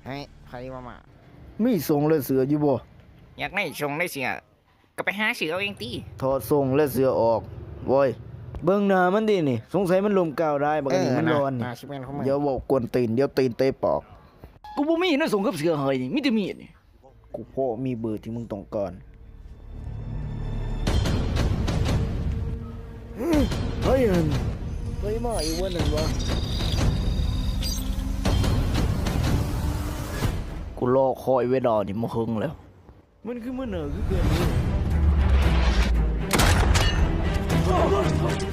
ໃຫ້ໃຜວ່າມາ ມີສົ້ງ ແລະ ເສື້ອຢູ່ບໍ່? ຢາກໄດ້ສົ້ງ ແລະ ເສື້ອ ກໍໄປຫາຊື້ເອົາເອງຕິ. ຖອດສົ້ງ ແລະ ເສື້ອອອກ. ໂວ້ຍ ເບິ່ງໜ້າມັນຕິນີ້ ສົງໄສມັນລົມກ້າວໄດ້ ບັກອັນນີ້ມັນຮ້ອນ. ເອີ ໜ້າຊິແມ່ນຂອງມັນ. ຢ່າເວົ້າກວນຕີນ ດຽວຕີນເຕະປາກ. ກູບໍ່ມີນະ ສົ້ງກັບເສື້ອໃຫ້ນີ້ ມີແຕ່ມີດນີ້. ກູພໍມີເບີທີ່ມຶງຕ້ອງການ. ເຮີ້ຍ ໃຜຫັ້ນ? ໃຜມາອີກວັນນັ້ນວະ? ກູລໍຄອຍເວລານີ້ມາເຫິງແລ້ວ. ມັນຄືມາໜ້າຄືກັນເລີຍ.